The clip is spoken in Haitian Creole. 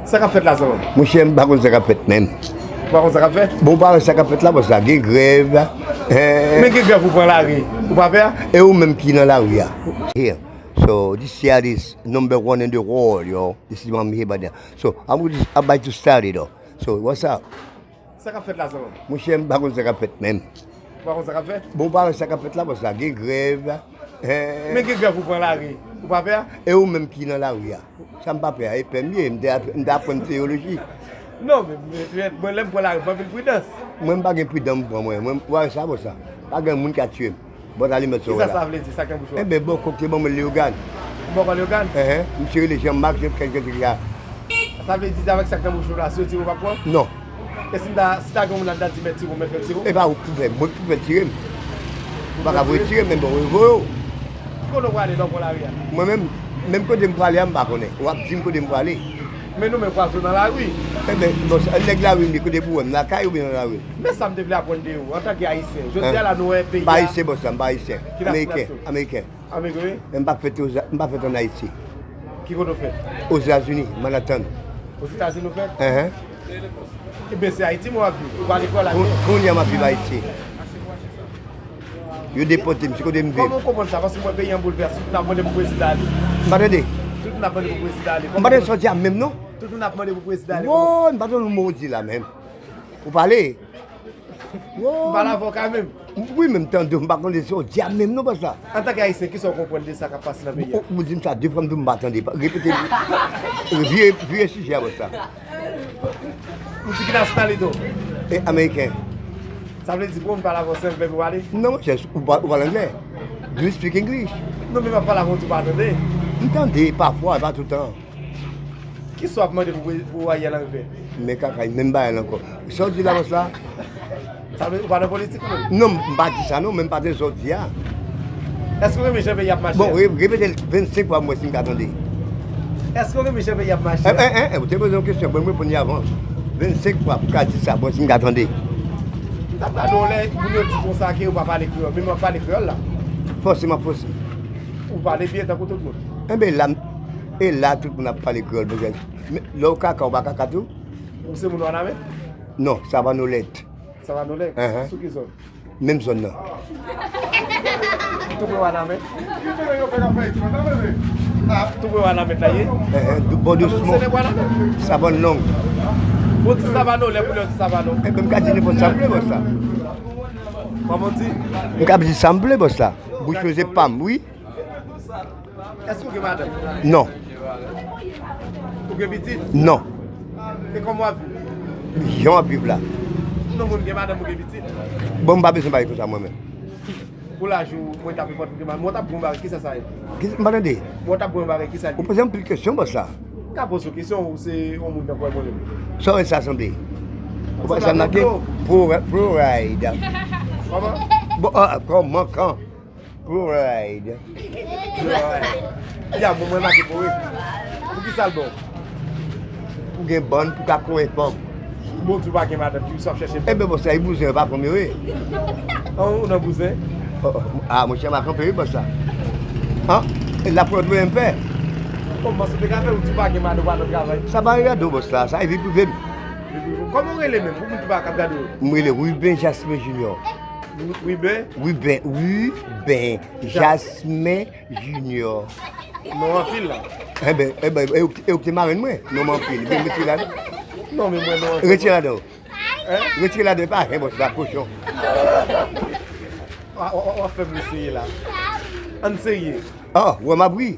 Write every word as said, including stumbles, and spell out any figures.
Sa k ap fèt la, zanmi? Monchè, m pa konn sa k ap fèt menm. Ou pa konn sa k ap fèt? Bon, ou pa wè sa k ap fèt la, bon, sa gen grèv. Eh. Men gen grèv, ou pran lari. Ou pa pè? E ou menm ki nan lari a? Here. So, this year is number one in the world, yo. This is what I'm here about now. So, I'm about to start it, though. So, what's up? Sa k ap fèt la, zanmi? Monchè, m pa konn sa k ap fèt menm. Ou pa konn sa k ap fèt? Bon, ou pa wè sa k ap fèt la, bon, sa gen grèv. Eh. Men gen grèv, ou pran lari. Ou pa pè? E ou menm ki nan lari a? Sa m pa pè a, e pè m ye, m te ap-, m te aprann teyoloji. Non, men, men, men, mwen, lè m pran lari, m pran anpil pridans. Mwen, m pa gen pridan m pran mwen. Mwen, ou pa wè sa, bon, sa. Pa gen moun ka tiye m. Bòt alimèt sa w wè la. Kisa sa vle di, sa k nan bouch ou a? Enben, bò kòk te ban mwen Leyogàn. Bò kòk Leyogàn? Enhen, misye rele Jean Marc, Jean Marc, Jean Marc. Sa vle di, avèk sa k nan bouch ou la, si yo tire, ou p ap pran? Non. E si m ta, si ta gen yon moun la, m ta di, mèt tire w, mèt fè l tire w? E pa ou k pou fè, mwen k pou fè l tire m. Ou pa ka voye tire m, men bon, voye w. Ki kote w prale lè w pran lari a? Mwen menm, menm kote m prale a, m pa konnen. W ap di m kote m prale. Men nou menm, w ap jwe nan lari. Enben, bon, sa, nèg lari m ye, kote pou wè m, lakay oubyen nan lari? Men sa m te vle aprann de ou, antanke Ayisyen. Jodi a la, nou wè peyi a. M pa Ayisyen, bòs la, m pa Ayisyen. Ki nasyonalite w? Ameriken, Ameriken. Ameriken, wi. Men m pa fèt Oza-, m pa fèt ann Ayiti. Ki kote w fèt? Ozetazini, Manhattan. Ozetazini w fèt? Enhen. Ebyen, se Ayiti mwen w ap viv. Ou pale kreyòl la byen? Kounye a m ap viv Ayiti. Yo depòte m, se kote m viv. Kòman w konprann sa? Paske m wè peyi an boulvès, tout moun ap mande pou prezidan ale. M pa tande. Tout moun ap mande pou prezidan ale. M pa tande sa w di a menm, non. Tout moun ap mande pou prezidan ale. Woy, m pa tande yon mo w di la menm. Ou pale? Woy. M pale avè w kanmenm. Wi, men m tande w, m pa konn sa w di a menm, non, bòs la. Antanke Ayisyen, kisa w konprann de sa k ap pase nan peyi a? Ou, ou di m sa de fwa, m di w m pa tande. Repete, vire, vire sijè a, bòs la. Ou di ki nasyonalite w? E, Ameriken. Sa vle di pou m pale avè w senp, epi w ale? Non, monchè, ou pa-, ou pale anglè? Do you speak English? Non, men m ap pale avè w tou, w pa tande. M tande, pafwa, pa toutan. Kisa w ap mande pou, pou Ariel Henry fè? Men kaka, menm bagay la ankò. Sa w di la, bòs la? Sa vle, ou pa nan politik ou menm? Non, m pa di sa non, men m pa tande sa w di a. Èske w renmen jan peyi ap mache a? Bon, re-, repete l vennsenk fwa pou m wè si m ka tande. Èske w renmen jan peyi ap mache a? Eh, eh, eh, eh, ou te poze yon kesyon, bon, m reponn li avan. Vennsenk fwa pou w ka di sa, bon, si m ka tande. M t ap gade w lè moun yo di konsa ke ou pa pale kreyòl, men mwen ap pale kreyòl la. Fòseman, fòseman. Ou pale byen tankou tout moun. Enben, la, m, e la, tout moun ap pale kreyòl, bezwen. Men, lè w kaka, ou pa kaka tou? Ou se moun Wanament? Non, Savanolèt. Savanolèt? Enhen. Sou ki zòn? Menm zòn nan. Tou pre Wanament? Tou pre Wanament la ye? Enhen, dou-, bò Dosmon. Savann Long. Bon, di Savanolèt pou lè di Savanò. Enben, m ka di nenpòt sa m vle, bòs la. Kòman w di? M ka di sa m vle, bòs la. Bouch mwen se pa m, wi. Èske w gen madanm? Non. Ou gen pitit? Non. E kòman w ap viv? Jan w ap viv la. Non, moun gen madanm, ou gen pitit. Bon, m pa bezwen pale konsa mwen menm. Pou laj ou, mwen t ap repòt ou gen madanm. Mwen t ap bon bagay, kisa sa ye? Ki, m pa tande. Mwen t ap bon bagay, kisa l ye? Ou poze m anpil kesyon, bòs la. M ka poze w kesyon, ou se yon moun nan kwè mwen menm. Sa w wè sa sanble? Ou pa sa make? Pro, pride. Kòman? Bon, ah, kòman, kan? Pride. Pride. Ya, bon, mwen make pou wi. Pou ki sa l bon? Pou gen bann, pou ka kore fanm. Bon, ou pa gen madanm, ki sa w ap chèche? Enben, bon, sa, e bouzen, pa fanm yo, wi. An, ou nan bouzen? Oh, oh, ah, monchè, m a kanpe, wi, bòs la. Han? E la pou lòt mwen m fè. Kòman sa te ka fè, ou di w pa gen madanm, ou pa nan travay? Sa pa regade w, bòs la, sa e vi prive m. Kòman w rele menm, pou moun ki pa ka gade w? M rele Ruben Jasmin Junior. Wi-, Wiben? Wiben, Wiben Jasmin Junior. Non anpil la. Enben, enben, e ou, e ou ki te marenn mwen? Non, m anpil. Enben, retire ladan. Non, men mwen non anpil. Retire ladan. Hein? Retire ladan, pa jen bòs la, kochon. W a, w a, w a fè m eseye la. Ann serye. Ah, wè m ap ri.